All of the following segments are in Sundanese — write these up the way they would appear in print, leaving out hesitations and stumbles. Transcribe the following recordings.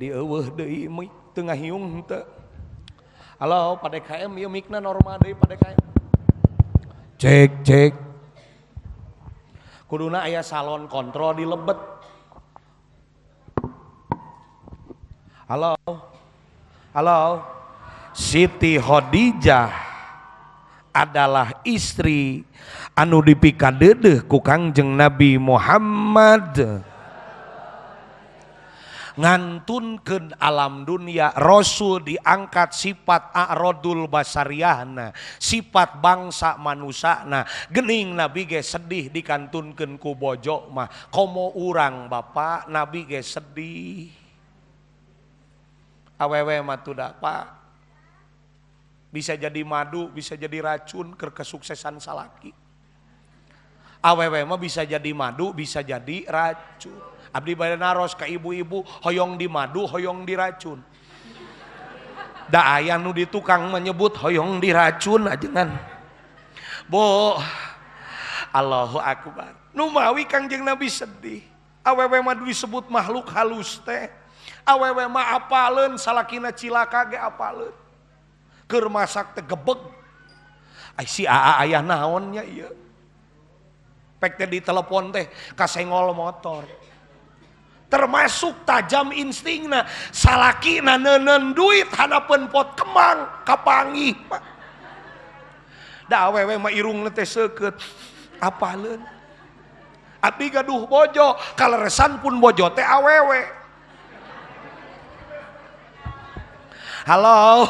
Di eueuh deui mic teu ngahiung henteu. Halo Pak DKM ieu micna normal deui Pak DKM. Cek cek. Kuduna aya salon kontrol di lebet. Halo. Halo. Siti Khadijah adalah istri anu dipikadeudeuh ku Kangjeng Nabi Muhammad. Ngantunkeun alam dunia, Rasul diangkat sifat a'radul basariyahna, sifat bangsa manusana. Gening Nabi ge sedih dikantunkeun ku bojo mah. Komo urang bapak Nabi ge sedih. Awewe mah tuh Pak. Bisa jadi madu, bisa jadi racun keur kesuksesan salaki. Awewe mah bisa jadi madu, bisa jadi racun. Abdi bade naros ka ibu-ibu, hoyong di madu, hoyong diracun. Da aya nu di tukang menyebut hoyong diracun ajengan. Bu, Allahu akbar. Nu mawi Kangjeng Nabi sedih. Awewe mah disebut makhluk halus teh. Awewe mah apaleun salakina cilaka ge apaleun. Keur masak teh gebeg. Ai si aa aya naon nya ieu. Pek teh ditelepon teh kasengol motor. Termasuk tajam instingna, salakina neuneun duit hanapeun pot kemang kapanggih Pak. Da awewe mah irungna teh seukeut apaleun. Abdi gaduh bojo, kaleresan pun bojo teh awewe. Halo.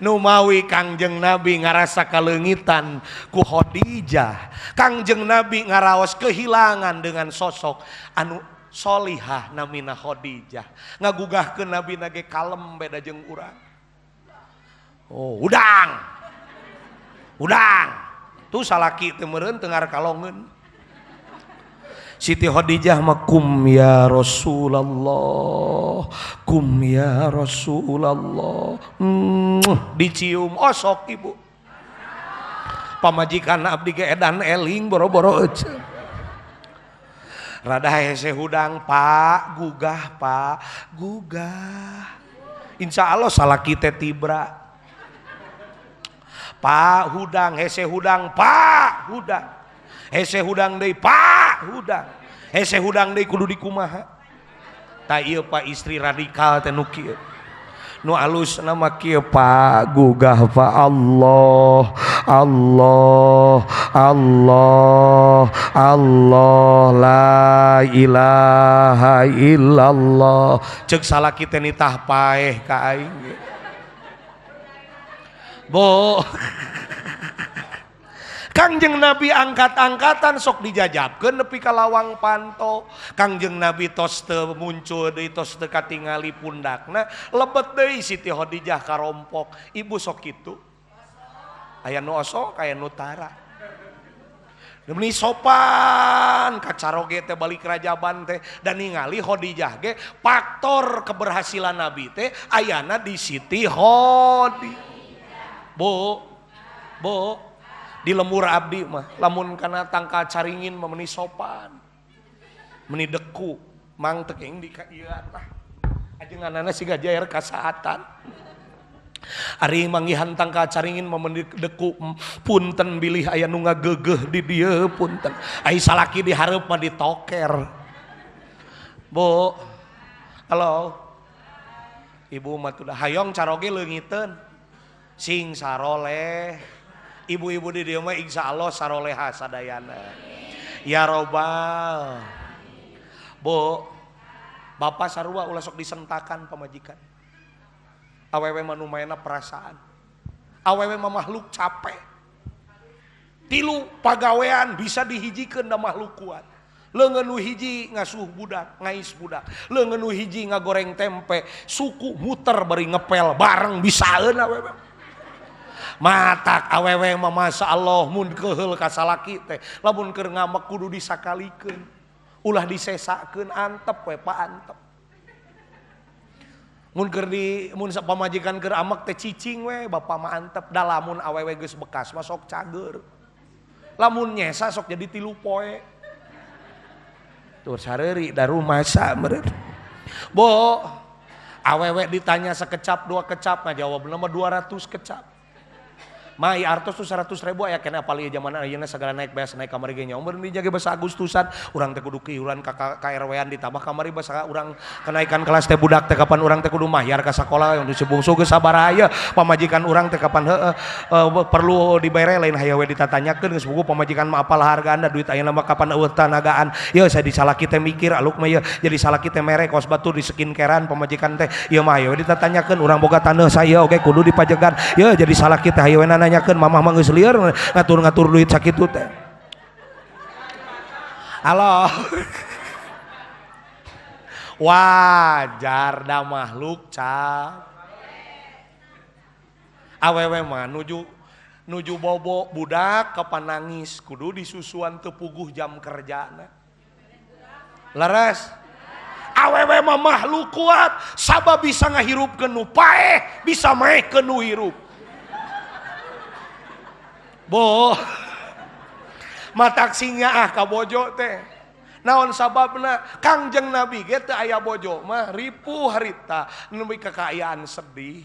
Nu mawi Kangjeng Nabi ngarasa kaleungitan ku Khadijah. Kangjeng Nabi ngaraos kehilangan dengan sosok anu solihah namina Khadijah. Ngagugahkeun Nabi nage kalem beda jeung urang. Oh, udang. Udang. Tuh salaki teh meureun tengar kalongeun. Siti Khadijah mah kum ya Rasulullah, kum ya Rasulullah. Dicium osok ibu. Pamajikan abdi ge edan eling boro-boro euceun. Rada hese hudang Pak, gugah Pak, gugah. Insya Allah salaki teh tibra. Pak hudang, hese hudang, Pak hudang. Hese hudang deui, Pak hudang. Hese hudang deui kudu dikumaha. Tah ieu Pak istri radikal teh nu kieu. Nu alus nama kieu Pak, gugah Pak, Allah, Allah, Allah, Allah, la ilaha illallah. Ceuk salaki teh nitah paeh ka aing. Bo. Kangjeng Nabi angkat-angkatan sok dijajabkeun nepi ka lawang panto. Kangjeng Nabi tos teu muncul deui, tos teu katingali pundakna, lebet deui Siti Khadijah karompok. Ibu sok kitu. Aya nu osok, aya nu tara. Meni sopan kacaroge teh balik rajaban teh dan ningali Khadijah ge faktor keberhasilan Nabi teh ayana di Siti Khadijah. Bu, bu, di lemur abdi mah lamun kana tangkal caringin mah meni sopan, meni deku, mang teu kenging di ka ieu tah. Ajenganana siga jair kasaatan. Ari manggihan tangkal caringin mah meni deku, punten bilih aya nu ngageugeuh di dieu punten. Ai salaki di hareup mah ditoker. Bu, halo. Ibu mah tuh hayong caroge leungiteun. Sing saroleh. Ibu-ibu di dieu mah insyaallah saroleha sadayana. Ya robbal. Bu, bapak sarua ulah sok disentakan pamajikan. Awewe mah nu maena perasaan. Awewe mah makhluk capek. Tilu pagawean bisa dihijikeun da makhluk kuat. Leungeun nu hiji ngasuh budak, ngais budak. Leungeun nu hiji ngagoreng tempe, suku muter bari ngepel bareng bisaeun awewe. Matak awewe mah masya Allah mun keheul ka salaki teh lamun keur ngamek kudu disakalikeun, ulah disesakeun, antep we Pak, antep. Mun keur di mun pamajikan keur amek teh cicing we bapak mah antep, da lamun awewe geus bekas mah sok cager. Lamun nyesa sok jadi 3 poe. Tur sareuri da rumasa meureun. Bo, awewe ditanya sekecap dua kecap ngajawab nama 200 kecap. Mai artos tuh 100 ribu aya keneh apalagi zaman ayeuna segala naik beas naik kamari ge nya umur dijaga bahasa Agustusan urang teh kudu iuran ka KRW-an ditambah kamari bahasa urang kenaikan kelas teh budak teh kapan urang teh kudu mayar ka sakola yang si bungsu geus sabaraha aya pamajikan urang teh kapan heueuh perlu dibere lain hayo we ditatanyakeun geus buku pamajikan mah apal hargana duit ayeuna mah kapan eueuh tanagaan yeuh saya disalaki teh mikir aluk mah yeuh jadi salaki teh mere kos batur di skincarean pamajikan teh ieu mah hayo we ditatanyakeun urang boga taneuh saya oge kudu dipajegan yeuh jadi salaki teh hayo we nanyakeun mamah mah geus lieur ngatur-ngatur duit sakitu teh. Halo. Wajar da makhluk cap. Awewe mah nuju bobo budak kapan nangis kudu disusuan teu puguh jam kerjana. Leres. Awewe mah makhluk kuat sabab bisa ngahirupkeun nu paeh, bisa maehkeun nu hirup. Bo, mataksinya ah ka bojo teh. Naon sababna? Kangjeng Nabi ge teu aya bojo mah ripuh harita nepi ka kaayaan sedih.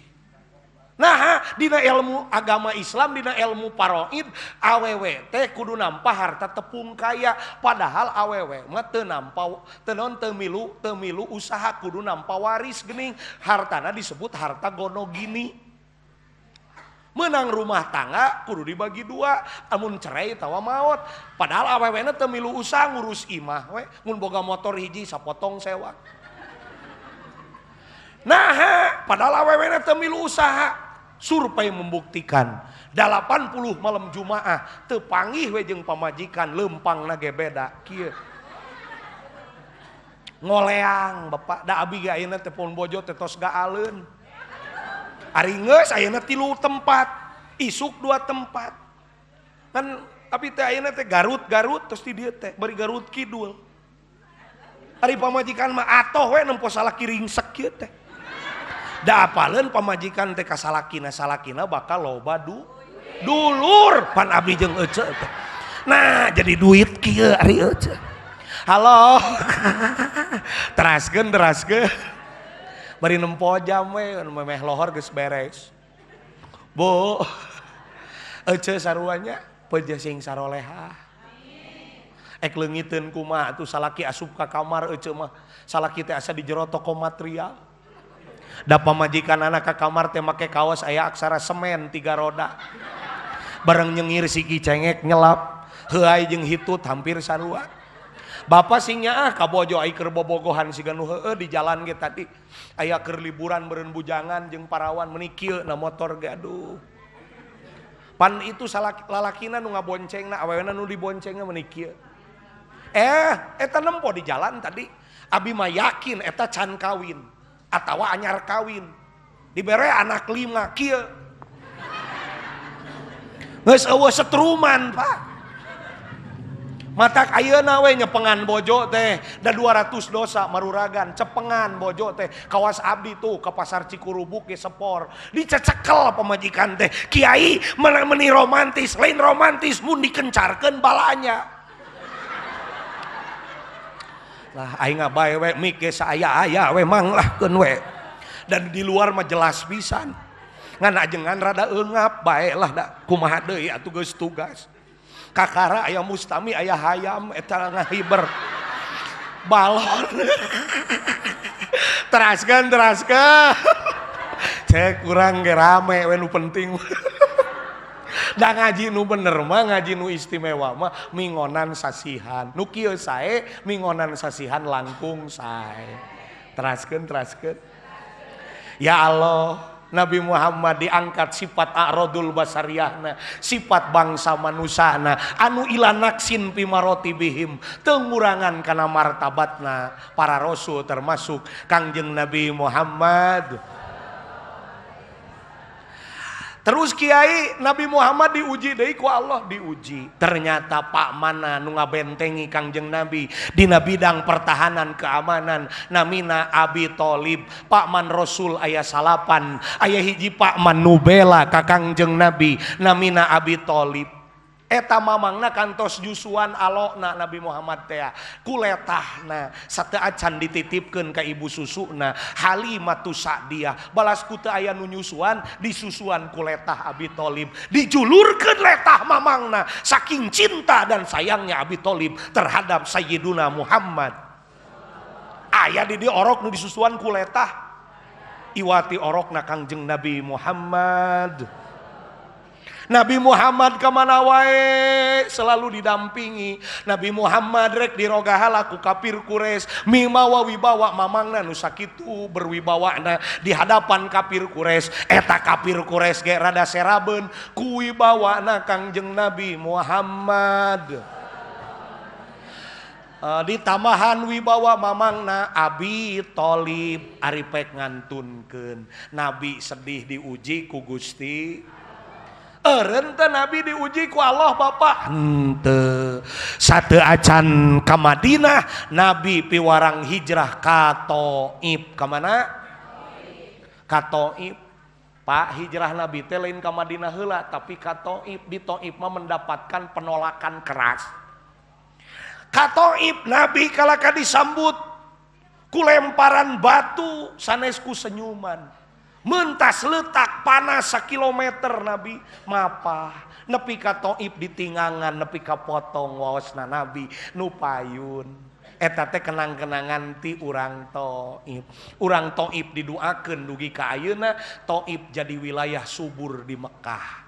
Nah, dina ilmu agama Islam, dina ilmu faraid, awewe teh kudu nampa harta tepung kaya, padahal awewe mah teu nampa teu naon teu milu usaha kudu nampa waris geuning, hartana disebut harta gono gini. Menang rumah tangga kudu dibagi dua, amun cerai tawa maot. Padahal awewena teu milu usaha ngurus imah we, mun boga motor hiji sapotong sewa. Nah, padahal awewena teu milu usaha. Survei membuktikan 80 malam Jumaah teu panggih we jeung pamajikan leumpangna ge beda kieu. Ngoleang bapak da abi ge ayeuna teh pun bojo teh tos gaaleun. Ari geus ayeuna 3 tempat, isuk 2 tempat. Kan tapi teh ayeuna teh Garut-Garut terus di dieu teh bari Garut Kidul. Ari pamajikan mah atoh we nempo salaki ringsek kieu teh. Da apaleun pamajikan teh ka salakina, salakina bakal loba dulur pan abdi jeung ece teh. Nah, jadi duit kieu ari ece. Halo. Teraskeun, teraskeun. Bari nempo jam we memeh lohor geus beres. Bu, ece saruanya peje sing saroleha. Ek leungiteun kumaha atuh salaki asup ka kamar ece mah. Salaki teh asa di jero toko material. Da pamajikan anak ka kamar teh make kaos aya aksara semen 3 roda. Bareng nyengir siki cengek nyelap, heuay jeung hitut hampir sarua. Bapak sing nyaah ka bojo ai keur bobogohan siga nu heueuh di jalan ge tadi. Aya keur liburan beureun bujangan jeung parawan meuni kieu na motor ge aduh. Pan itu lalakina nu ngaboncengna awewena nu diboncengna meuni kieu. Eta nempo di jalan tadi. Abi mah yakin eta can kawin atawa anyar kawin. Dibere anak 5 kieu. Geus eueuh setruman, Pak. Matak ayeuna we nyepengan bojo teh da 200 dosa maruragan cepengan bojo teh kawas abdi tuh ke pasar Cikurubuk ge sepor dicecekel pamajikan teh kiai meni romantis lain romantis mun dikencarkeun balanya lah aing bae we mik ge saaya-aya we mang lah keun we dan di luar mah jelas pisan ngan ajengan rada eungap bae lah da kumaha deui atuh geus tugas kakara aya mustami aya hayam eta ngahiber balon teraskeun teraskeun cek kurang ge rame we nu penting da ngaji nu bener mah ngaji nu istimewa mah mingonan sasihan nu kieu sae mingonan sasihan langkung sae teraskeun teraskeun ya Allah Nabi Muhammad diangkat sifat a'radul basariyahna, sifat bangsa manusana, anu ila naksin pimarotibihim, tengurangan kana martabatna para rasul termasuk Kangjeng Nabi Muhammad. Terus kiai Nabi Muhammad diuji deui ku Allah diuji. Ternyata pak mana nu ngabentengi Kangjeng Nabi dina bidang pertahanan keamanan namina Abi Thalib. Pak man Rasul aya salapan, aya hiji pak man nu bela ka Kangjeng Nabi namina Abi Thalib. Eta mamangna kantos nyusuan alokna Nabi Muhammad teh kuletahna sateu acan dititipkeun ka ibu susuna Halimatus Sa'diyah. Balas ku teu aya nu nyusuan, disusuan kuletah Abi Thalib, dijulurkeun letah mamangna saking cinta dan sayangnya Abi Thalib terhadap Sayyiduna Muhammad. Aya di dieu orok nu disusuan kuletah, iwati orokna Kangjeng Nabi Muhammad. Nabi Muhammad kemana wae selalu didampingi. Nabi Muhammad rek dirogahala ku kafir Quraisy, mimawa wibawa mamangna nu sakitu berwibawana di hadapan kafir Quraisy. Eta kafir Quraisy ge rada serabeun ku wibawana Kangjeng Nabi Muhammad. Ditambahan wibawa mamangna Abi Thalib, ari pek ngantunkeun. Nabi sedih diuji ku Gusti. Eureun teh Nabi diuji ku Allah Bapak? Henteu. Sateu acan ka Madinah, Nabi piwarang hijrah ka Taif. Ka mana? Ka Taif. Pak, hijrah Nabi teh lain ka Madinah heula, tapi ka Taif. Di Taif mah mendapatkan penolakan keras. Ka Taif Nabi kalaka disambut ku lemparan batu sanes ku senyuman. Mentas letak panas sakilometer Nabi mapah nepi ka Taif ditingangan nepi ka potong waosna Nabi nu payun. Eta teh kenang-kenangan ti urang Taif. Urang Taif diduakeun dugi ka ayeuna Taif jadi wilayah subur di Mekah.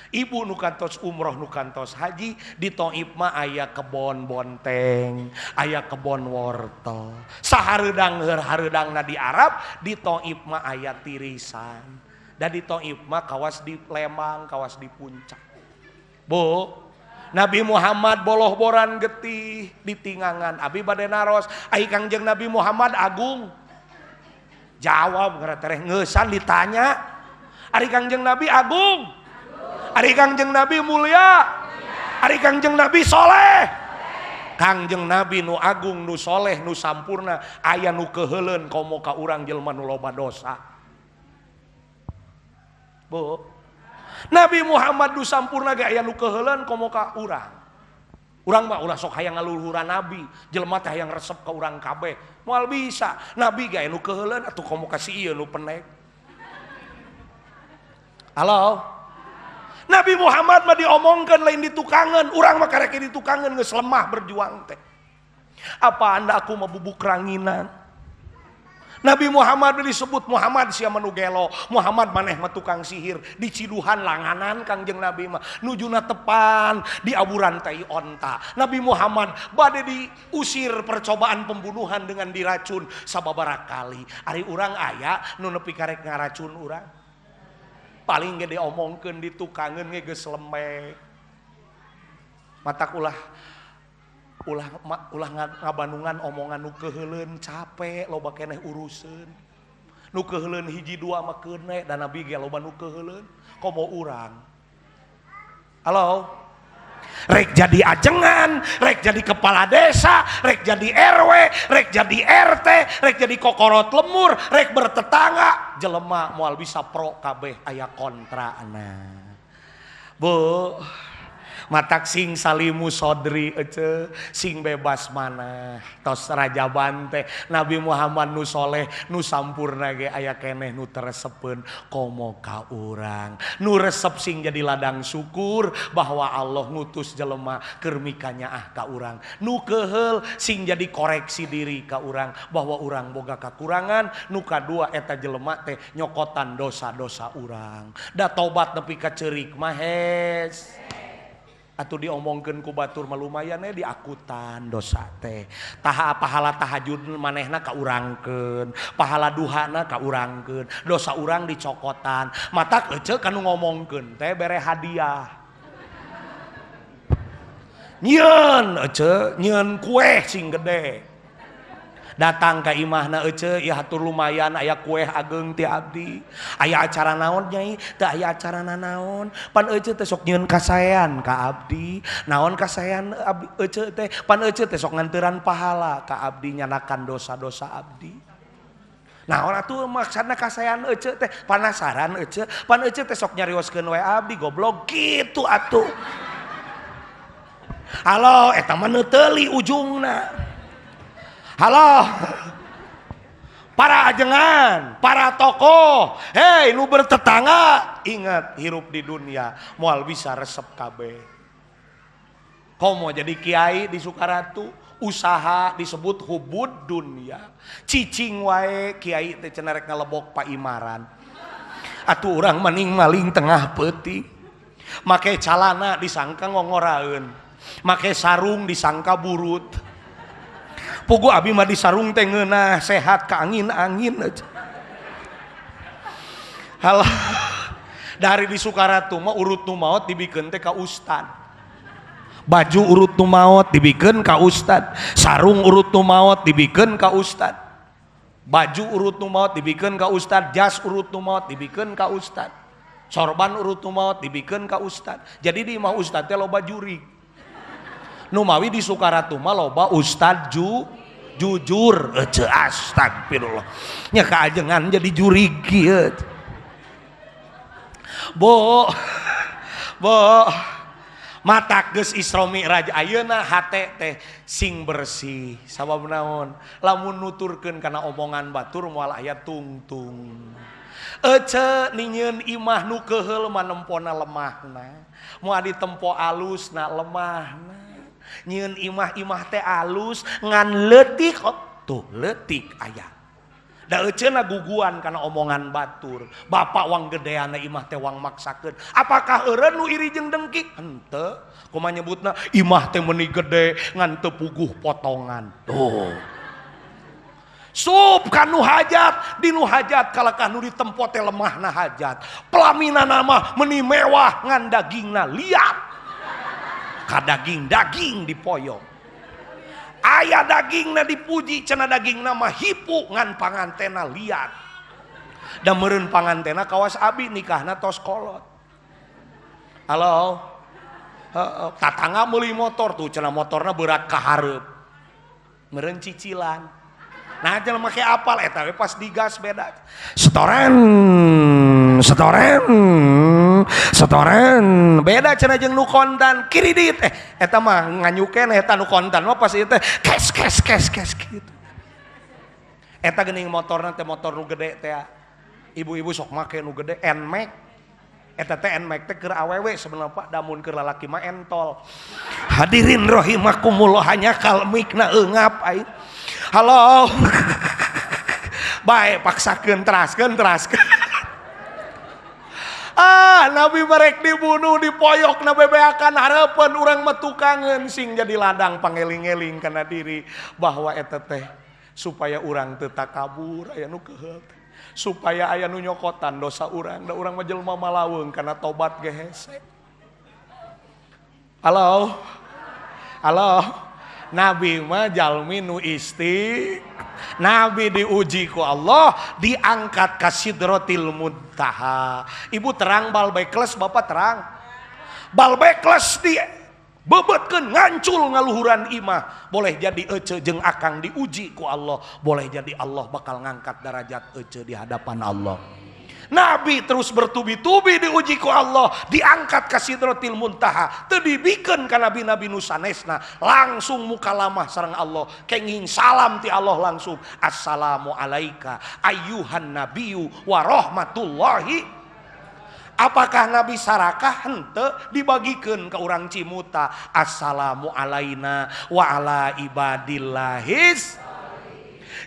Ibu nu kantos umroh nu kantos haji di Taif mah aya kebon bonteng, aya kebon wortel. Sahareudang hareudangna di Arab, di Taif mah aya tirisan. Da di Taif mah kawas di Lembang, kawas di puncak. Bu, Nabi Muhammad boloh boran getih ditingangan. Abi bade naros, ai Kangjeng Nabi Muhammad agung. Jawab ngaretereh ngeusan ditanya. Ari Kangjeng Nabi agung. Ari Kangjeng Nabi mulia. Ari Kangjeng Nabi soleh. Kangjeng Nabi nu agung, nu soleh, nu sampurna, aya nu keheuleun komo ka urang jelema nu loba dosa. Bu, Nabi Muhammad nu sampurna ge aya nu keheuleun komo ka urang. Urang mah ulah sok hayang ngaluhuran Nabi, jelema teh hayang resep ka urang kabeh. Moal bisa. Nabi ge aya nu keheuleun atuh komo ka si ieu nu penek. Halo. Nabi Muhammad mah diomongkeun lain ditukangeun, urang mah karek ditukangeun geus lemah berjuang teh. Apa anda aku mah bubuk ranginan? Nabi Muhammad disebut Muhammad sia mah nu gelo, Muhammad maneh mah tukang sihir, diciduhan langanan Kangjeng Nabi mah nujuna tepan diaburan tai onta. Nabi Muhammad bade diusir percobaan pembunuhan dengan diracun sababaraha kali. Ari urang aya nu nepi karek ngaracun urang. Paling ge diomongkeun ditukangeun ge geus lemek. Matak ulah ulah ulah ngabanungan omongan nu keheuleun capek loba keneh uruseun. Nu keheuleun hiji dua mah keune da Nabi ge loba nu keheuleun komo urang. Halo. Rek jadi ajengan, rek jadi kepala desa, rek jadi RW, rek jadi RT, rek jadi kokorot lemur, rek bertetangga, jelema moal bisa pro kabeh aya kontrana. Bu, matak sing salimu sodri ece, sing bebas mana tos rajaban teh Nabi Muhammad nu soleh nu sampurna ge aya keneh nu teresepeun komo ka urang nu resep sing jadi ladang syukur bahwa Allah ngutus jelema keur mikanyaah ka urang nu keheul sing jadi koreksi diri ka urang bahwa urang boga kakurangan nu kadua eta jelema teh nyokotan dosa-dosa urang da tobat nepi ka ceurik mah hes. Atuh diomongkeun ku batur mah lumayan diakutan dosa teh. Taha pahala tahajud manehna kaurangkeun, pahala duhana kaurangkeun, dosa urang dicokotan. Matak ece kanu ngomongkeun teh bere hadiah. Nyieun ece, nyieun kue sing gede. Datang ka imahna ece, ya hatur lumayan aya kue ageng ti abdi. Aya acara naon nyai? Teu aya acara naon. Pan ece teh sok nyieun kasaean ka abdi. Naon kasaean ece teh? Pan ece teh sok nganteran pahala ka abdi nyanakan dosa-dosa abdi. Naon atuh maksudna kasaean ece teh? Panasaran ece. Pan ece teh sok nyarioskeun we abdi goblok kitu atuh. Halo, eta mah neuteli ujungna. Halo. Para ajengan, para tokoh, hei nu bertetangga, ingat hirup di dunia moal bisa resep kabeh. Kau mau jadi kiai di Sukaratu, usaha disebut hubud dunia. Cicing wae kiai teh cenah rek ngalebok paimaran. Atuh urang maning maling tengah peuting. Make calana disangka ngongoraeun. Make sarung disangka burut. Pugu abi mah di sarung teh ngeunah sehat ka angin-angin aja. Halah, dari di Sukaratu mah urut nu maot dibikeun teh ka ustad. Baju urut nu maot dibikeun ka ustad, sarung urut nu maot dibikeun ka ustad. Baju urut nu maot dibikeun ka ustad, jas urut nu maot dibikeun ka ustad. Sorban urut nu maot dibikeun ka ustad. Jadi di imah ustad teh loba jurig. Nu mawi di Sukaratu mah loba ustad jujur. Ece astagfirullah. Nya kaajengan jadi jurig kieu. Bo, bo, matak geus Isra Mi'raj ayeuna hate teh sing bersih. Sabab naon? Lamun nuturkeun kana omongan batur moal aya tungtung. Ece ninyeun imah nu keuheul mah nempona lemahna. Moal ditempo alusna lemahna. Nyieun imah-imah teh alus ngan leutik, oh, tuh leutik aya. Da eceuna guguan kana omongan batur. Bapak wang gedeana imah teh wang maksakeun. Apakah eureun nu iri jeung dengki? Henteu. Kumaha nyebutna imah teh meuni gede ngan teu puguh potongan. Tuh. Sup kanu hajat, di nu hajat kalakah nu ditempo teh lemahna hajat. Pelaminana mah meuni mewah ngan dagingna liat. Kadaging-daging dipoyong. Aya dagingna dipuji cenah dagingna mah hipu ngan pangantena liat. Da meureun pangantena kawas abi nikahna tos kolot. Halo. Heeh, tatangga meuli motor tuh cenah motorna berat ka hareup. Meureun cicilan. Nah jelema make apal eta we pas digas beda. Setoren, setoren, setoren. Beda cenah jeung nu kontan kredit. Eta mah nganyukeun eta nu kontan mah pas ieu teh cash cash cash cash gitu. Eta geuning motorna teh motor nu gede teh. Ibu-ibu sok make nu gede Nmax. Eta teh Nmax teh keur awewe sebenarnya Pak, damun keur lalaki mah entol. Hadirin rahimakumullah hanya kalmikna eungap aing. Halo. Baik paksakeun teraskeun teraskeun. Ah, Nabi merek dibunuh dipoyok na bebeakan hareupeun urang mah tukangeun sing jadi ladang pangeling-eling kana diri bahwa eta teh supaya urang teu takabur aya nu keuheul teh. Supaya aya nu nyokotan dosa urang, da urang mah jelema malaweung kana tobat ge hese. Halo. Halo. Nabi mah jalmi nu isti. Nabi diuji ku Allah, diangkat ka Sidratil Muntaha. Ibu terang bal bekles, bapak terang. Bal bekles di bebetkeun ngancul ngaluhuran imah. Boleh jadi ece jeung akang diuji ku Allah, boleh jadi Allah bakal ngangkat derajat ece di hadapan Allah. Nabi terus bertubi-tubi diuji ku Allah, diangkat ka Sidratil Muntaha, teu dibikeun ka nabi-nabi nu sanesna, langsung mukalamah sareng Allah, kenging salam ti Allah langsung, assalamu alaika ayyuhan nabiyyu wa rahmatullahi. Apakah Nabi sarakah? Henteu, dibagikeun ka urang Cimuta, assalamu alaina wa ala ibadillahis.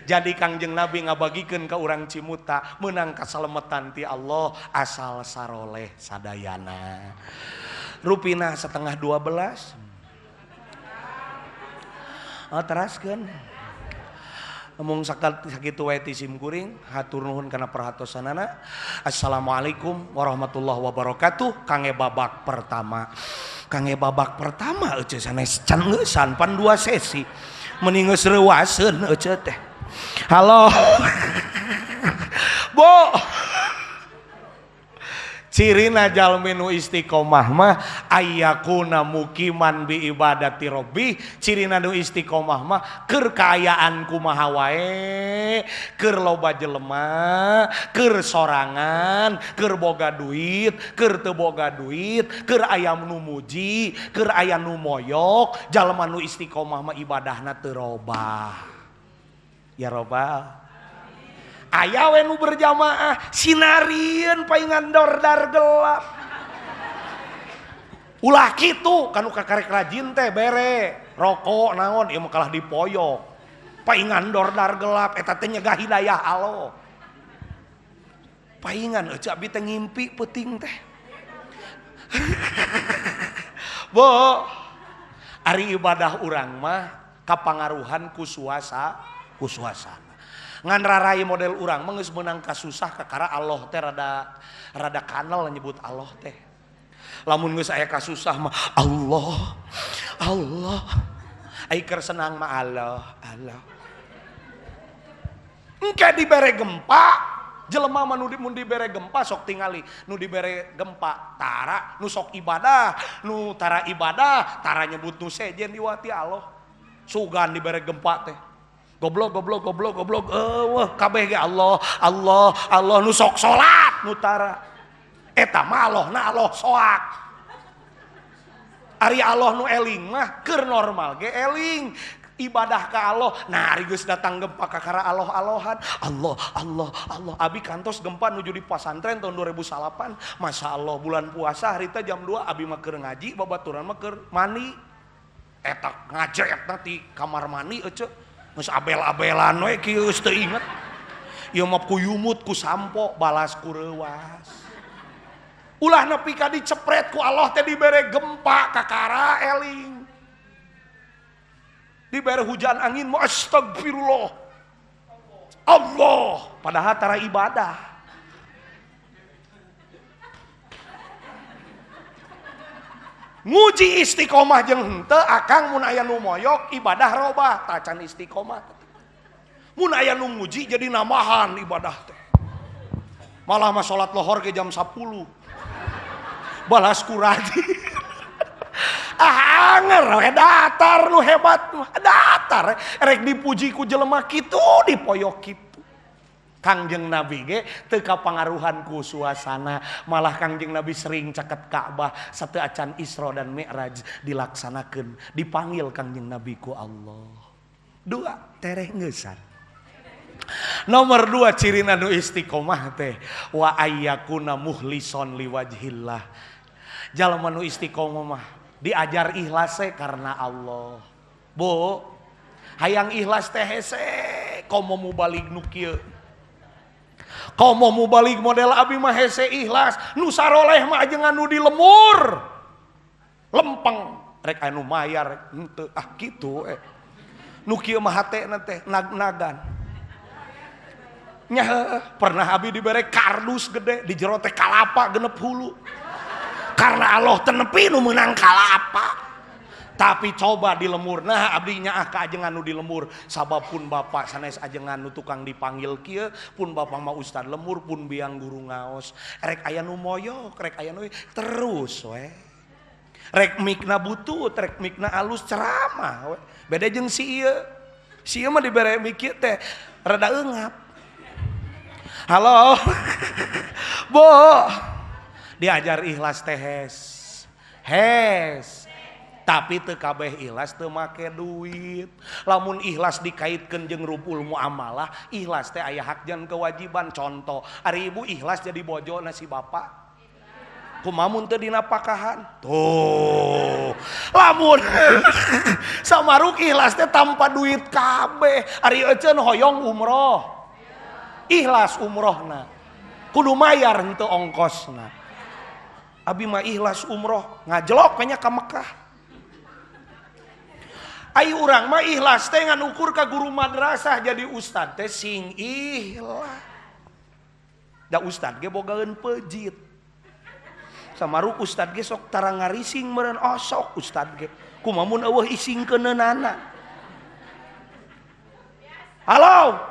Jadi Kangjeng Nabi ngabagikeun ka urang Cimuta meunang kasalemetan ti Allah asal saroleh sadayana. Rupina 11:30. Oh, teraskeun. Mung sakitu wae ti sim kuring, hatur nuhun kana perhatosanana. Assalamualaikum warahmatullahi wabarakatuh. Kangge babak pertama. Kangge babak pertama euceu sanes can ngeusan pan 2 sesi. Meni geus reuaseun euceu teh. Halo. Bo. Cirina jalmi nu istiqomah mah ayyakuna mukiman bi ibadati rabbi. Cirina nu istiqomah mah keur kaayaan kumaha wae, keur loba jelema, keur sorangan, keur boga duit, keur teu boga duit, keur aya nu muji, keur aya nu moyok, jalma nu istiqomah mah ibadahna teu robah. Ya robbal. Aya we nu berjamaah sinarieun paingan dordar gelap. Ulah kitu kanu kakarek rajin teh bere rokok naon ieu mah kalah dipoyok. Paingan dordar gelap eta teh nyegah hidayah Allah. Paingan eueuh abi teh ngimpi peuting teh. Bo, ari ibadah urang mah kapangaruhan ku suasana. Ngan rarai model urang mah geus meunang kasusah kakara Allah teh rada kanal nyebut Allah teh. Lamun geus aya kasusah mah Allah, Allah. Ai keur senang mah Allah, Allah. Engke dibere gempa, jelema mah nu dibere gempa sok tingali, nu dibere gempa tara nu sok ibadah, nu tara ibadah, tara nyebut nu sejen diwati Allah. Sugan dibere gempa teh. Goblok goblok goblok goblok eueuh kabeh ge Allah Allah Allah nu sok salat nu tara eta mah Allahna Allah soak. Ari Allah nu eling mah keur normal ge eling ibadah ka Allah. Nah ari geus datang gempa kakara Allah-allahan Allah Allah Allah. Abi kantos gempa nuju di pasantren tahun 2008. Masya Allah bulan puasa harita jam 2 abi mah keur ngaji babaturan mah keur mandi. Eta ngajetna ti kamar mandi ece. Geus abel-abelan we kieu geus teu inget. Ieu mah kuyumut ku sampo balas ku reuwas. Ulah nepi ka dicepret ku Allah teh dibere gempa kakara eling. Dibere hujan angin mah astagfirullah. Allah padahal tara ibadah. Nguji istiqomah jeung henteu akang mun aya nu moyok ibadah robah tacan istiqomah. Mun aya nu nguji jadi namahan ibadah teh. Malah mah salat lohor ke jam 10. Balas ku rajin. Ah anger we datar nu hebat mah datar rek dipuji ku jelema kitu dipoyok kitu. Kangjeng Nabi ge teu kapangaruhan ku suasana, malah Kangjeng Nabi sering caket Ka'bah sateu acan Isra dan Mi'raj dilaksanakeun, dipanggil Kangjeng Nabi ku Allah. Dua tereh ngeusan. Nomor 2 cirina nu istiqomah teh wa ayyakuna muhlison liwajhillah. Jalma nu istiqomah mah diajar ikhlas karena Allah. Bu, hayang ikhlas teh hese komo mubalig nu kieu. Komo mubalik model abi mah hese ikhlas, nu saroleh mah ajengan nu di lemur. Lempeng rek anu mayar rek henteu ah kitu Nu kieu mah hatena teh nag-nagan. Nya pernah abi dibere kardus gede di jero teh kalapa genep hulu. Karena Allah teu nepi nu meunang kalapa. Tapi coba di lemur, nah abdi nyaah ka ajengan nu di lemur, sabab pun bapak sanes ajengan nu tukang dipanggil kieu, pun bapak mah ustad lemur, pun biang guru ngaos, rek aya nu moyok, rek aya nu terus we. Rek mikna butut, rek mikna alus ceramah we. Beda jeung si ieu. Si ieu mah dibere mikir teh rada eungap. Halo. Bo. Diajar ikhlas teh hes. Hes. Tapi teu kabeh ikhlas teu make duit. Lamun ikhlas dikaitkeun jeung rupul muamalah, ikhlas teh aya hak jeung kewajiban. Contoh, ari ibu ikhlas jadi bojona si bapak. Kumaha mun teu dinapakahan? Tuh. Lamun samaruk ikhlas teh tanpa duit kabeh. Ari euceun hoyong umroh. Ikhlas umrohna. Kudu mayar henteu ongkosna. Abi mah ikhlas umroh, ngajelok nya ka Mekah. Ai urang mah ikhlas teh ngan ukur ka guru madrasah jadi ustad teh sing ikhlas. Da ustad ge bogaeun pejit. Samaruk ustad ge sok tara ngarising meureun osok ustad ge. Kumaha mun eueuh isingkeuneunana. Halo.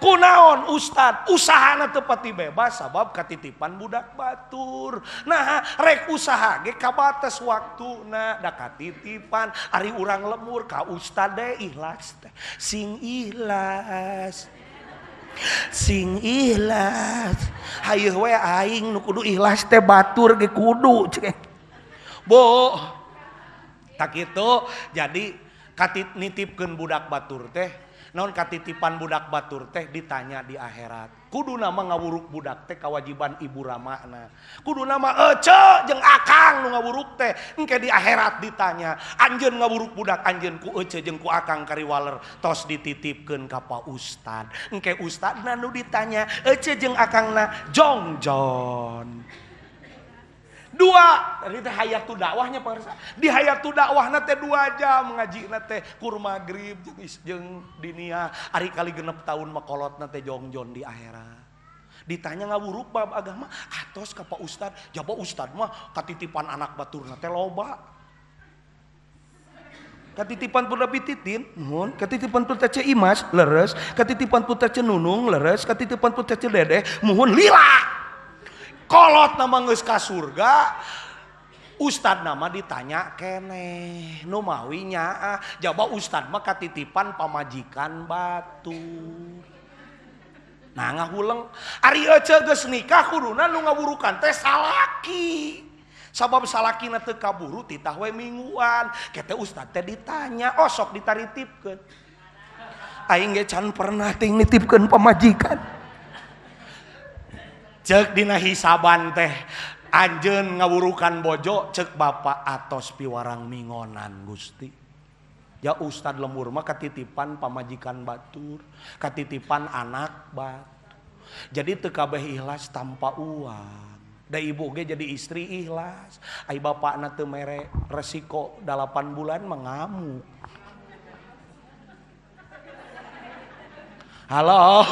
Kunaon ustad usahana teu pati bebas sabab katitipan budak batur. Nah rek usaha ge kabates waktuna da katitipan ari urang lemur ka ustad de ikhlas teh. Sing ikhlas. Sing ikhlas. Hayu we aing nu kudu ikhlas teh batur ge kudu cek. Bu. Tak kitu jadi katit nitipkeun budak batur teh naon katitipan budak batur teh ditanya di akhirat. Kudu nama ngawuruk budak teh kewajiban ibu ramana. Kudu nama ece jeung akang nu ngawuruk teh engke di akhirat ditanya. Anjeun ngawuruk budak anjeun ku ece jeung ku akang kariwaler tos dititipkeun ka Pak Ustad. Engke ustadna nu ditanya ece jeung akangna jongjon. Dua tadi teh hayatu dakwahnya pemirsa. Di hayatu dakwahna teh 2 jam ngajina teh kur magrib jeung dinia ari kali 6 tahun mah kolotna teh jongjon di akhirat. Ditanya ngawuruk bab agama atos ka Pak Ustad, jaba Ustad mah katitipan anak baturna teh loba. Katitipan putra Bititin, nuhun, katitipan putra Ce Imas, leres, katitipan putra Ce Nunung, leres, katitipan putra Ce Dedeh, muhun lila. Kolot nama geus ka surga, ustad nama ditanya keneh, nu mawi nyaah, jaba ustad mah katitipan pamajikan batur. Nah ngahuleng, ari ece geus nikah kuduna nu ngawurukan teh salaki. Sabab salakina teu kaburu titah we mingguan, kete ustad teh ditanya, oh sok ditaritipkeun. Aing ge can pernah ting nitipkeun pamajikan. Cek dina hisaban teh anjeun ngawurukan bojo cek bapak atos piwarang mingonan Gusti. Ya ustad lembur mah katitipan pamajikan batur, katitipan anak batur. Jadi teu kabeh ikhlas tanpa uang. Da ibu ge jadi istri ikhlas. Ai bapakna teu mere resiko 8 bulan mengamuk. Halo.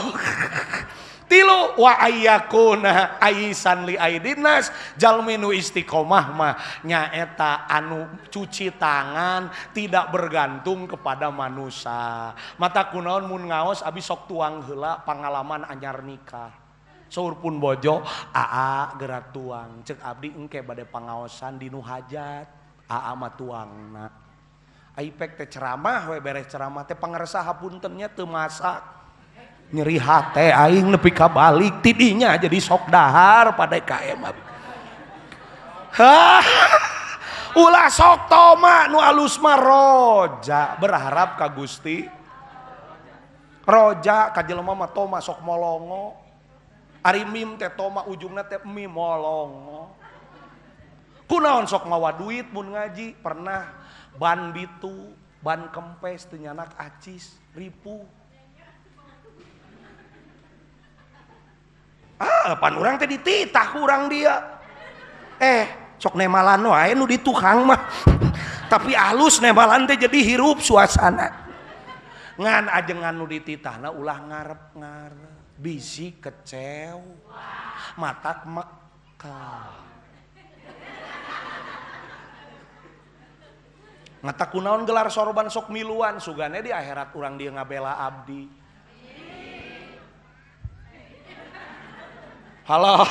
Tilu wa ayyakuna aisan li aidinas jalmi nu istiqomah mah nyaeta anu cuci tangan tidak bergantung kepada manusia. Mata kunaon mun ngaos abi sok tuang heula pangalaman anyar nikah. Saur pun bojo aa geura tuang cek abdi engke bade pangaosan di nu hajat aa mah tuangna. Ai pek teh ceramah we beres ceramah teh pangersa hapuntennya teu masak. Nyeri hate aing nepi ka balik tidinya jadi sok dahar pada KM abi. Hah. Ulah sok toma nu alus mah roja berharap ka Gusti. Roja ka jelema mah toma sok molongo. Ari mim teh toma ujungna teh mim molongo. Kunaon sok mawa duit mun ngaji pernah ban bitu, ban kempes teu nyanak acis, ripuh. Ah, pan urang teh dititah ku urang dia. Sok nemalan wae nu di tukang mah. Tapi alus nemalan teh jadi hirup suasana. Ngan ajengan nu dititahna ulah ngarep-ngarep, bisi kecew, matak mekal. Ngatak kunaon gelar sorban sok miluan sugane di akhirat urang dia ngabela abdi. Halo.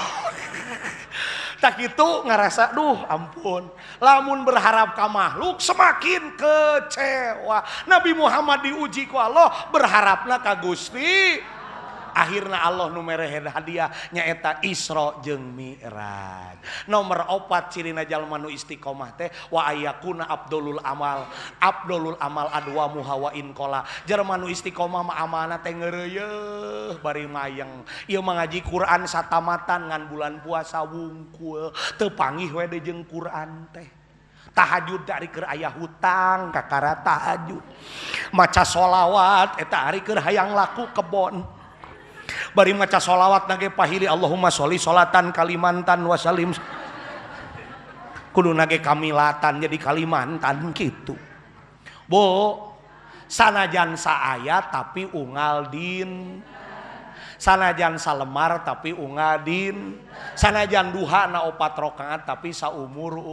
Tak itu ngerasa duh ampun. Lamun berharap ka makhluk semakin kecewa. Nabi Muhammad diuji ku Allah berharapna ka Gusti. Akhirna Allah nu mere hadiah nyaeta Isra jeung Mi'raj. Nomor 4 cirina jalma nu istiqomah teh wa ayyakuna abdulul amal. Abdulul amal adwamu hawa in qola. Jalma nu istiqomah mah amalna teh ngeureuyeuh bari mayeng. Ieu mah ngaji Quran satamatan ngan bulan puasa wungkul. Teu panggih we deui jeung Quran teh. Tahajud dari keur aya hutang kakara tahajud. Maca sholawat eta ari keur hayang laku kebon. Bari maca sholawat nage pahili Allahumma sholli sholatan Kalimantan wasalim. Kudu nage kamilatan jadi Kalimantan gitu. Bu, sanajan saaya tapi unggal din. Sanajan salemar tapi unggal din. Sanajan duha na 4 rakaat tapi saumur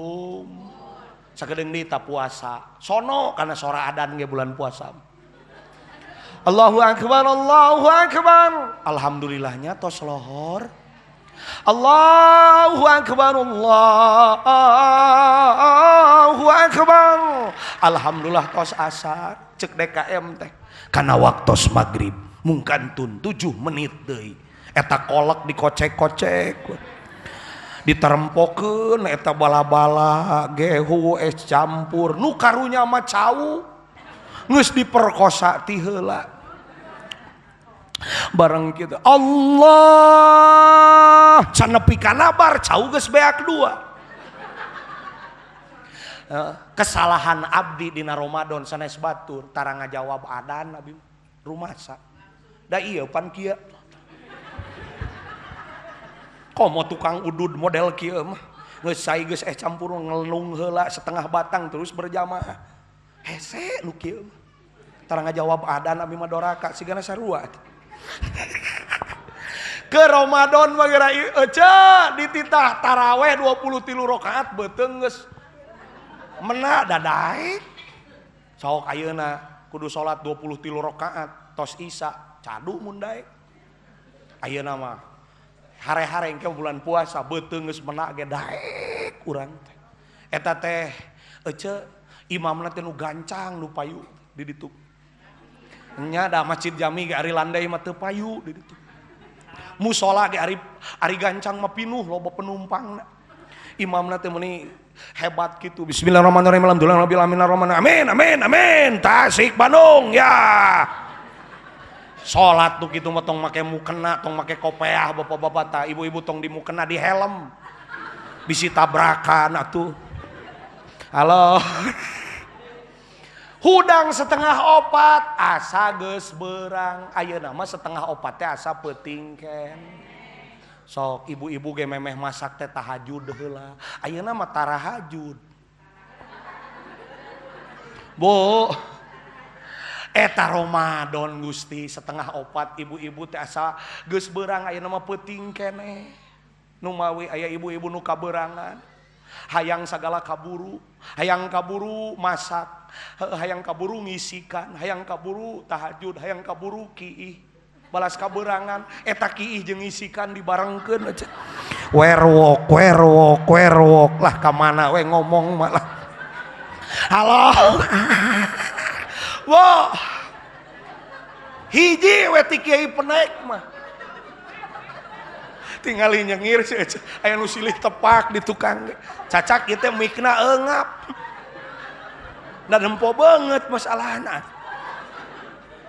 Sakedeung deui ta puasa. Sono kana sora adan ge bulan puasa. Allahu akbar, Allahu akbar. Alhamdulillahnya tos lohor. Allahu akbar, Allahu akbar. Alhamdulillah tos asar. Cek DKM teh. Kana waktos maghrib mungkantun 7 menit deui. Eta kolak dikocek-kocek. Diterempokeun eta bala-bala gehu es campur nu karunya mah cau. Geus diperkosa ti heula. Bareng kitu Allah can nepi ka nabar cau geus beak dua. Kesalahan abdi dina Ramadan sanes batur tara ngajawab adan abi rumasa. Da ieu pan kieu. Komo tukang udud model kieu mah geus cai geus es campur ngelung heula setengah batang terus berjamaah. Hese nu kieu mah. Tara ngajawab adan abi mah doraka sigana sarua. Ke Ramadan mah geura ece dititah taraweh 23 rakaat beuteung geus mena dadaek. Sok ayeuna kudu salat 23 rakaat tos isya cadu mun daek. Ayeuna mah hare-hare engke bulan puasa beuteung geus mena ge daek urang teh. Eta teh ece imamna teh nu gancang nu payu di ditu. Nya da masjid jami ge ari landai mah teu payu di ditu. Musola ge ari gancang mah pinuh loba penumpangna. Imamna teh meuni hebat gitu. Bismillahirrahmanirrahim. Alhamdulillah rabbil alamin arrahman. Amin amin amin. Tasik Bandung ya. Salat tuh kitu mah tong make mukena, tong make kopeah bapak-bapak ta, ibu-ibu tong di mukena di helm. Bisi tabrakan atuh. Halo. Hudang 3:30 asa geus beurang. Ayeuna mah 3:30 teh asa peuting ken. Sok ibu-ibu ge memeh masak teh tahajud heula. Ayeuna mah tarahajud. Bu, eta Ramadan Gusti 3:30 ibu-ibu teh asa geus beurang ayeuna mah peuting keneh. Nu mawi aya ibu-ibu nu kaberangan. Hayang sagala kaburu, hayang kaburu masak, hayang kaburu ngisikan, hayang kaburu tahajud, hayang kaburu kiih. Balas kaberangan eta kiih jeung ngisikan dibarengkeun aja. Werwok werwok werwok lah ka mana we ngomong malah. Halo. Wo. Hiji we ti kiai penek mah. Tingali nyengir sih aya nu silih tepak di tukang. Cacak ieu teh mikna eungap. Da nempo beungeut masalahna.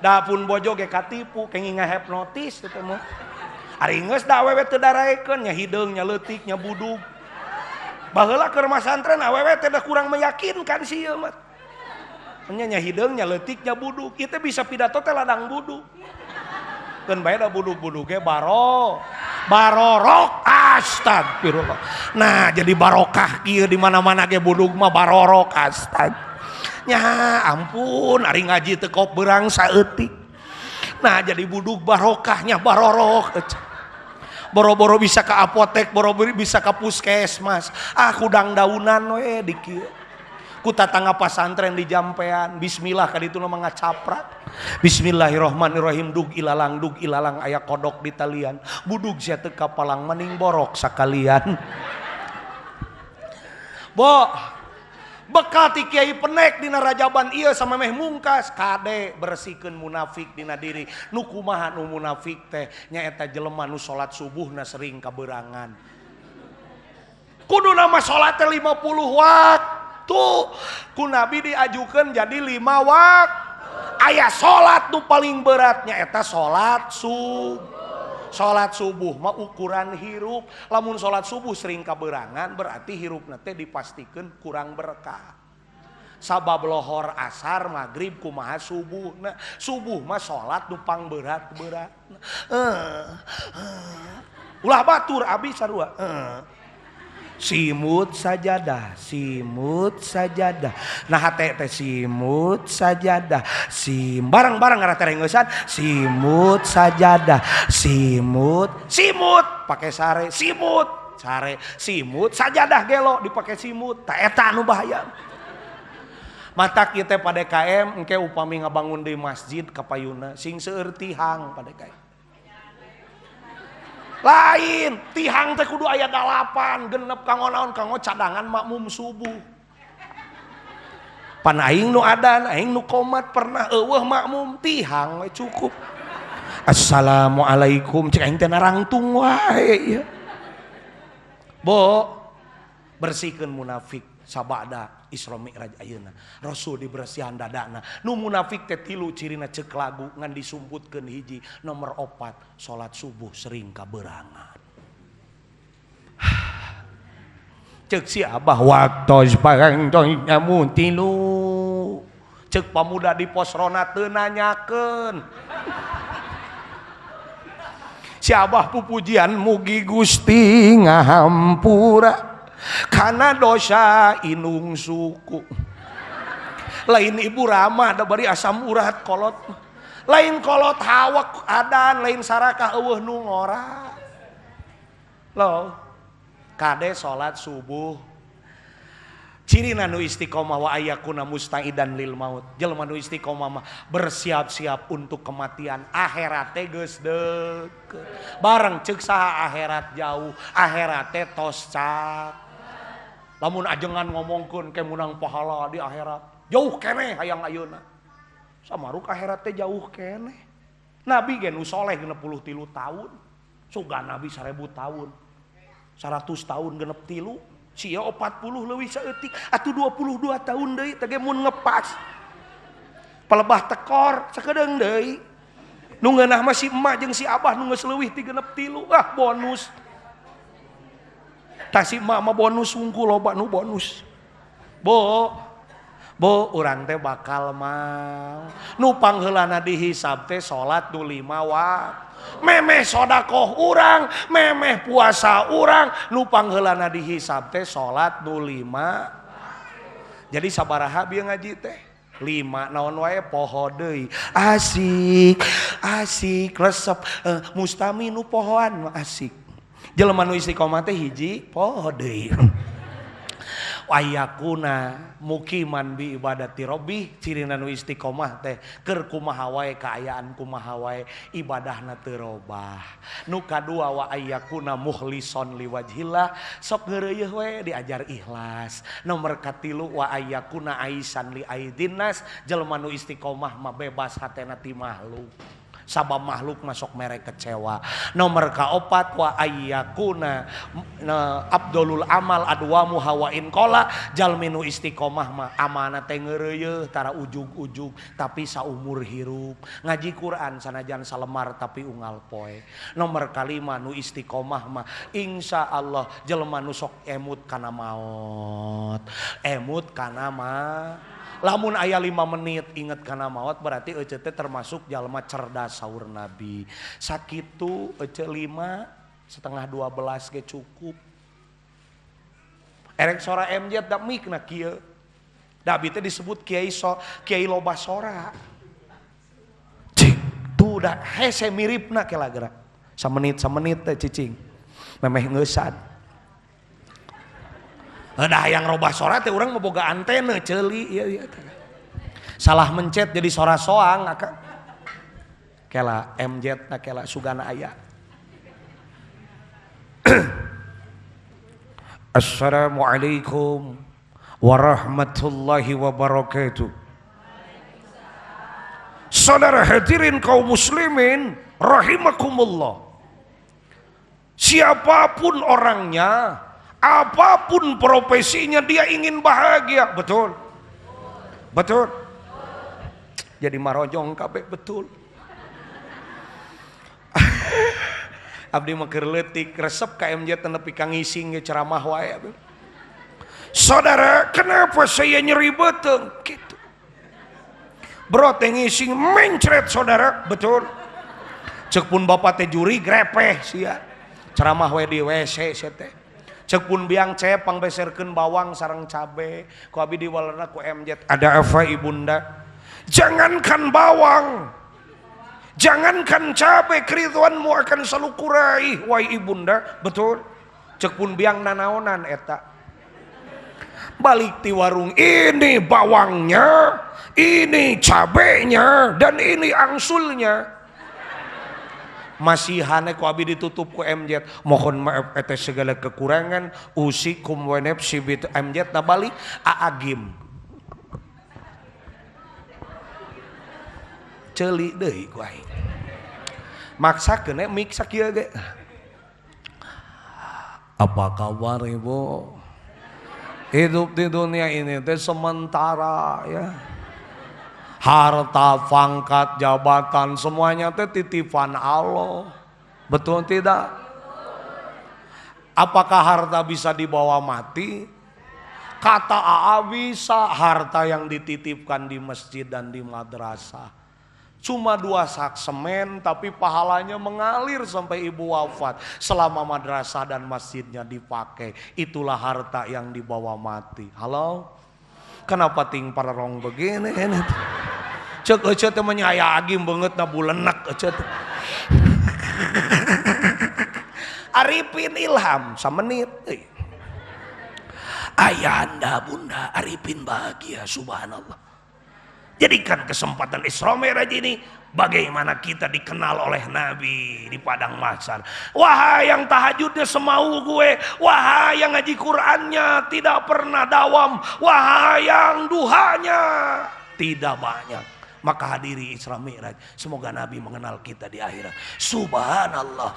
Da pun bojo ge katipu kenging ngahipnotis teh mah. Ari geus da awewe teu daraekeun nya hideung nya leutik nya budug. Baheula keur masantren awewe teh da kurang meyakinkan sih ieu mah. Nya nya hideung nya leutik nya budug. Ieu teh bisa pidato teh ladang budug. Keun bae da budug-budug ge barorok astagfirullah. Nah jadi barokah kieu di mana-mana ge budug mah barorok astag. Nya ampun ari ngaji teu kop beurang saeutik. Nah jadi budug barokahnya barorok. Boro-boro bisa ke apotek, boro-boro bisa ke puskesmas. Ah kudang daunan we di kieu. Ku tatangga pasantren di jampean. Bismillah ka ditu mah ngacaprak. Bismillahirrahmanirrahim dug ilalang aya kodok di talian. Budug sia teu kapalang maning borok sakalian. Bo bekal ti kiai penek dina rajaban ieu samemeh mungkas kade bersihkeun munafik dina diri. Nu kumaha nu munafik teh nyaeta jelema nu salat subuhna sering kaberangan. Kudu nama salat teh 50 waktu. Ku Nabi diajukeun jadi 5 waktu. Aya salat nu paling beratnya eta salat subuh. Salat subuh mah ukuran hirup. Lamun salat subuh sering kaberangan berarti hirupna teh dipastikeun kurang berkah. Sabab lohor asar maghrib kumaha subuhna. Subuh mah salat nu pangberat-berat. Ulah batur abi sarua. Simut sajadah, simut sajadah. Nah hate teh simut sajadah, sim bareng-bareng ngarah terengeusan simut sajadah, simut, simut pakai sare, simut, sare, simut sajadah gelo dipake simut. Ta eta anu bahaya. Matak ieu teh pada KM engke upami ngabangun deui masjid kapayuna sing seueur tihang pada KM. Lain tihang teh kudu aya 8 genep kanggo naon kanggo cadangan makmum subuh. Pan aing nu adan, aing nu qomat pernah eueuh makmum tihang we cukup. Assalamualaikum cek aing teh narangtung wae ieu. Bo bersihkeun munafik sabada Isra Mi'raj ayeuna. Rasul dibersihan dadana. Nu munafik teh tilu cirina ceuk lagu ngan disumputkeun hiji. Nomor 4 salat subuh sering kaberangan. Ceuk si Abah waktos barang nyamun tilu. Ceuk pamuda di pos rona teu nanyakeun. Si Abah pupujian mugi Gusti ngahampura kana dosa inung suku. Lain ibu ramah da bari asam urat kolot. Lain kolot hawak adan, lain sarakah eueuh nu ngora. Loh, kade salat subuh. Cirina nu istiqomah wa ayakuna mustaidan lil maut. Jelema nu istiqomah mah bersiap-siap untuk kematian. Akhirat teh geus deukeut. Bareng ceuk saha akhirat jauh, akhirat teh tos cak. Lamun ajengan ngomongkeun ke menang pahala di akhirat, jauh keneh hayang ayeuna. Samaruk akhirat teh jauh keneh. Nabi ge nu soleh 63 tahun. Sugan Nabi 1000 tahun. 100 tahun 63. Sia 40 leuwih saeutik atuh 22 tahun deui teh ge mun ngepas. Pelebah tekor sakedeung deui. Nu ngeunah mah si emak jeung si abah nu geus leuwih ti 63. Ah bonus. Tah si emak mah bonus wungkul loba nu bonus. Bo bo urang teh bakal mau. Nu pangheulana dihisab teh salat nu 5 waktu. Memeh sodakoh urang, memeh puasa urang, nu pangheulana dihisab teh salat nu 5. Jadi sabaraha bieu ngaji teh? 5 naon wae poho deui. Asik, asik resep mustami nu pohoan mah asik. Jelema nu istiqomah teh hiji poho deui. Ayakuna mukiman bi ibadati robbi, cirina nu istiqomah teh keur kumaha wae kaayaan kumaha wae ibadahna teu robah. Nu kadua wa ayakuna mukhlison liwajhillah, sok ngeureuyeuh we diajar ikhlas. Nomor katilu wa ayakuna aisan li aidinnas, jelema nu istiqomah mah bebas hatena ti makhluk. Sabab makhluk masuk mere kecewa. Nomor kaopat wa ayyakuna abdulul amal adwamu hawain kola, jalminu istiqomah mah amanah teh ngeureuyeuh tara ujug-ujug tapi saumur hirup. Ngaji Quran sanajan salemar tapi unggal poe. Nomor kalima nu istiqomah mah insya Allah jelema nu sok emut kana maot. Emut kana ma. Lamun aya 5 menit inget kana maot berarti ece teh termasuk jalma cerdas saur Nabi. Sakitu ece 5 11:30 ge cukup. Erek sora MJ da mikna kieu. Da abi teh disebut kiai so, kiai loba sora. Cik tuh da hese miripna kela gerak. Samenit-samenit teh cicing. Memeh ngeusan. Dah yang robah sora teh urang mah boga antena ceuli ieu ieu teh. Salah mencet jadi sora soang akang. Kela MJ na kela sugana aya. Assalamualaikum warahmatullahi wabarakatuh. Saudara hadirin kaum muslimin rahimakumullah. Siapapun orangnya, apapun profesinya, dia ingin bahagia. Betul? Betul? Jadi marojong kabeh betul. Abdi mah keur leutik resep ka MJ teh nepi ka ngising ge ceramah wae abdi. Saudara, kenapa saya nyeri beuteung? Gitu. Bro teh ngising mencret saudara, betul. Ceuk pun bapak teh juri grepeh sia. Ceramah we di WC sia teh. Ceuk pun biang cep pangbeserkeun bawang sareng cabe, ku abi diwalerna ku MJ. Ada apa ibunda? Jangankan bawang, jangankan cabe, keriduanmu akan selalu kuraih wahai ibunda, betul. Ceuk pun biang nanaonan eta. Balik di warung, ini bawangnya, ini cabenya, dan ini angsulnya. Masihan ku abi ditutup ku MJ. Mohon maaf atas segala kekurangan. Usikum wa nafsi bit MJ na balik aagim. Ceuli deui ku aing. Maksakeun mik sakieu ge. Apa kabar Ibu? Hidup di dunia ini teh sementara ya. Harta, pangkat, jabatan semuanya teh titipan Allah. Betul tidak? Apakah harta bisa dibawa mati? Kata AA bisa, harta yang dititipkan di masjid dan di madrasah. Cuma 2 sak semen tapi pahalanya mengalir sampai ibu wafat. Selama madrasah dan masjidnya dipakai, itulah harta yang dibawa mati. Halo? Kenapa ting pararong begini ini? Cek ece teh aya agim banget na bulenak ece teh. Arifin Ilham samenit euy. Ayahanda bunda Arifin bahagia subhanallah. Jadikan kesempatan Isra Mi'raj ini bagaimana kita dikenal oleh Nabi di padang mahsyar. Wahai yang tahajudnya semau gue, wahai yang ngaji Qur'annya tidak pernah dawam, wahai yang duhanya tidak banyak. Maka hadiri Isra Mi'raj. Semoga Nabi mengenal kita di akhirat. Subhanallah.